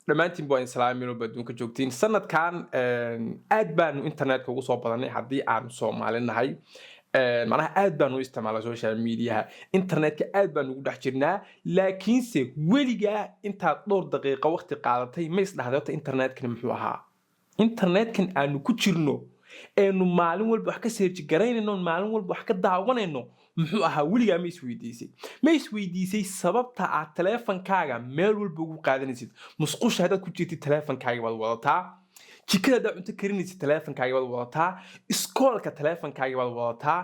Dhammaantiin waa islaamino adduunka joogtiin. Sanadkan aad baanu internetka ugu soo badanay haddii aanu Soomaali nahay. Macnaha aad baanu u isticmaalaa social mediaha, internetka aad baanu ugu dhex jirnaa. Laakiinse weligaa intaad dhowr daqiiqo waqti qaadatay ma isdhahday, "Horta internetkani muxuu ahaa? Internetkan aanu ku jirno eenu maalin walba wax ka search garaynayno, maalin walba wax ka daawanayno, muxuu ahaa?" Weligaa ma isweydiisay? Ma isweydiisay sababta aad taleefankaaga meel walba ugu qaadanaysid? Musqusha haddaad ku jirtid, taleefankaaga baad wadataa. Jikada haddaad cunto karinaysid, taleefankaaga baad wadataa. Iskoolka taleefankaaga baad wadataa.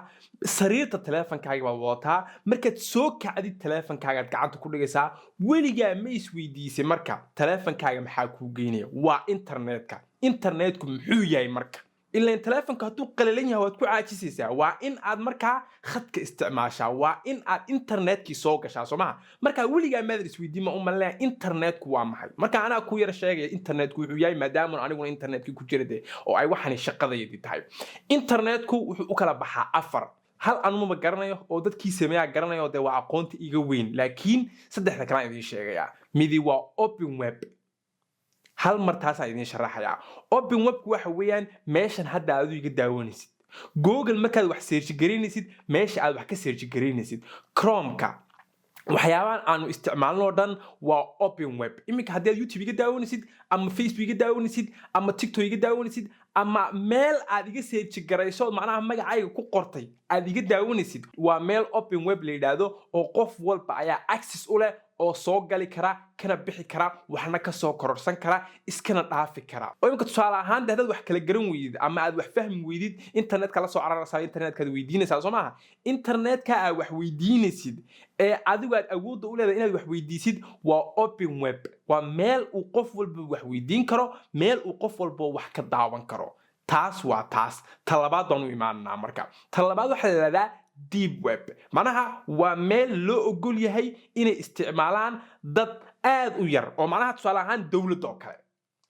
Sariirta taleefankaaga baad wadataa. Markaad soo kacdid, taleefankaagaad gacanta ku dhigaysaa. Weligaa ma isweydiisay marka, taleefankaaga maxaa kuu geynaya? Waa internetka. Internetku muxuu yahay marka? Ilaan taleefonka hadduu qalalan yahay, waad ku caajisaysaa. Waa in aad markaa khadka isticmaashaa, waa in aad internetkii soo gashaa, soo maha? Marka weligaa maadan isweydiin, ma u malinaya, internetku waa maxay? Marka anaa ku yara sheegaya internetku wuxuu yahay, maadaama aniguna internetkii ku jira dee oo ay waxani shaqadaydii tahay. Internetku wuxuu u kala baxaa afar. Hal anumaba garanayo oo dadkii sameeyaa garanayo, dee waa aqoonta iga weyn, laakiin saddexda kalaan idiin sheegayaa. Midi waa open web. Hal mar taasaan idiin sharaxayaa. Open webku waxa weeyaan meeshan hadda aad iga daawanaysid, Google markaad wax search garaynaysid, meesha aad wax ka search garaynaysid, Chromeka, waxyaabahan aanu isticmaalno oo dhan waa open web. Iminka haddii aad YouTube iga daawanaysid ama Facebook iga daawanaysid ama TikTok iga daawanaysid ama meel aad iga search garayso, macnaha magacayga ku qortay aad iga daawanaysid, waa meel open web la yidhaahdo oo qof walba ayaa access u leh oo soo gali kara, kana bixi kara, waxna ka soo kororsan kara, iskana dhaafi kara. Oo imika tusaale ahaan de haddaad wax kala garan weydid ama aad wax fahmi weydid, internetka la soo cararaysaa, internetkaad weydiinaysaa, soo maaha? Internetka aad wax weydiinaysid ee adigu aad awoodda u leedahay inaad wax weydiisid waa open web. Waa meel uu qof walba wax weydiin karo, meel uu qof walba wax ka daawan karo. Taas waa taas. Ta labaad baan u imaananaa marka. Ta labaad waxaa la yidhahdaa deep web. Macnaha waa meel loo ogol yahay inay isticmaalaan dad aad u yar, oo macnaha tusaale ahaan dowladda oo kale.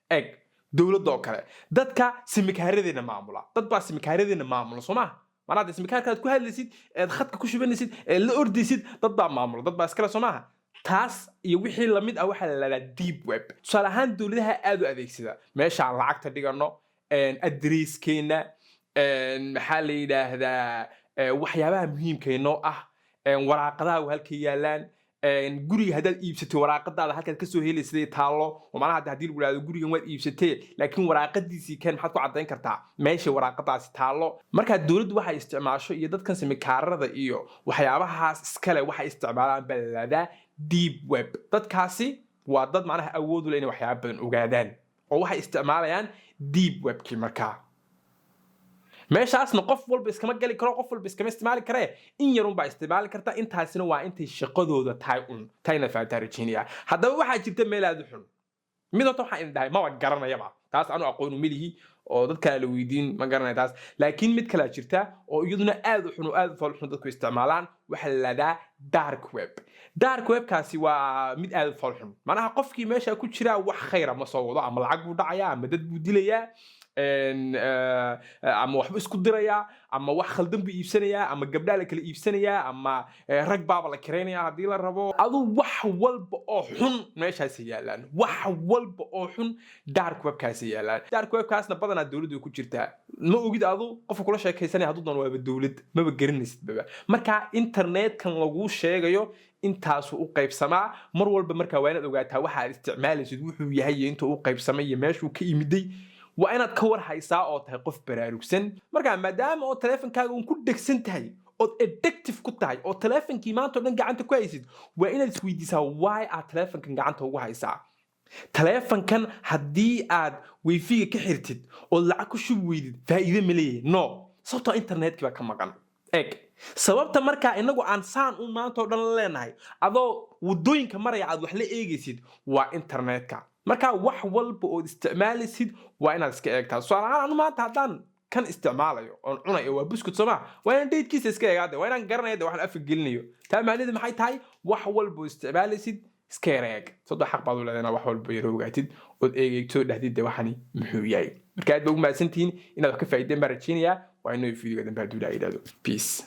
Eg, dowladda oo kale, dadka simikaaradeena maamula, dad baa simikaaradeena maamula, soo maha? Macnaha dee simikaarka aad ku hadlaysid, eed khadka ku shubanaysid, eed la ordaysid, dad baa maamula, dad baa iskale, soo maaha? Taas iyo wixii lamid ah waxaa la yidhahdaa deep web. Tusaale ahaan dowladaha aad u adeegsada, meeshaan lacagta dhigano, adreeskeena, maxaa la yidhaahdaa, waxyaabaha muhiimka inoo ah, waraaqadaha halkay yaalaan, guriga haddaad iibsatay, waraaqadaada halkaad kasoo helaysiday taallo. Oo macnaha hadda haddii lagu idhahdo, "Gurigan waad iibsatee, laakiin waraaqadiisii keen," maxaad ku caddayn kartaa? Meesha waraaqadaasi taallo. Markaa dowladdu waxay isticmaasho iyo dadkan simikaarada iyo waxyaabahaas iskale waxay isticmaalaan baa la yidhahdaa deep web. Dadkaasi waa dad macnaha awood u leh inay waxyaaba badan ogaadaan oo waxay isticmaalayaan deep webkii. Markaa meeshaasna qof walba iskama gali karo, qof walba iskama isticmaali karee, in yarun baa isticmaali karta. Intaasina waa intay shaqadooda tahay un. Tayna fahantaa rajaynaya. Haddaba waxaa jirta meel aad u xun. Mid horta waxaan idin dhahay maba garanayaba taas, anu aqoon uma lihi oo dad kale la weydiin, ma garanaya taas. Laakiin mid kalea jirta oo iyaduna aad u xun oo aad u fool xun dadku isticmaalaan. Waxaa la yidhahdaa dark web. Dark webkaasi waa mid aad u fool xun. Macnaha qofkii meesha ku jira wax khayra ma soo wado. Ama lacag buu dhacayaa, ama dad buu dilayaa, ama waxba isku dirayaa, ama wax khaldan buu iibsanayaa, ama gabdhaa la kala iibsanayaa, ama rag baaba la kiraynaya haddii la rabo. Adu wax walba oo xun meeshaasi yaalaan, wax walba oo xun dark webkaasi yaalaan. Dark webkaasna badanaa dowladdu ku jirtaa. Ma ogid adu qofka kula sheekaysanaya hadduu doono waaba dowlad, maba garanaysid baba. Marka internetkan laguu sheegayo intaasuu u qaybsamaa mar walba. Markaa waa inaad ogaataa waxa aad isticmaalaysid wuxuu yahay iyo intuu u qaybsamay iyo meeshuu ka imiday. Waa inaad ka war haysaa oo tahay qof baraarugsan. Marka maadaama oo taleefonkaaga uun ku dhegsan tahay ood addictive ku tahay oo taleefonkii maanta o dhan gacanta ku haysid, waa inaad isweydiisaa why aad taleefonkan gacanta ugu haysaa. Taleefonkan haddii aad wifiga ka xirtid ood lacag ku shubi weydid, faa'iide ma leeyahay? No, sababtoo internetkii baa ka maqan. Eg, sababta markaa inagu aan saan un maanta oo dhan la leenahay, adoo wadooyinka maraya aad wax la eegaysid, waa internetka. Marka wax walba ood isticmaalaysid waa inaad iska eegtaa. Tusaale ahaan anu maanta haddaan kan isticmaalayo oon cunayo, waa buskut, soo ma? Waa inaan datekiisa iska eegaade, waa inaan garanaya de waxaan afka gelinayo. Taa macnaheedu maxay tahay? Wax walba oo isticmaalaysid iska yara eeg. Sababtoo xaq baad u leedahay inaad wax walba yara ogaatid ood eegto, dhahdid de waxani muxuu yahay. Marka aad ba ugu mahadsantihiin, inaad wax ka faa'iideen baan rajeynayaa. Waa inoo videoga dambe hadduu Ilaah yidhahdo. Peace.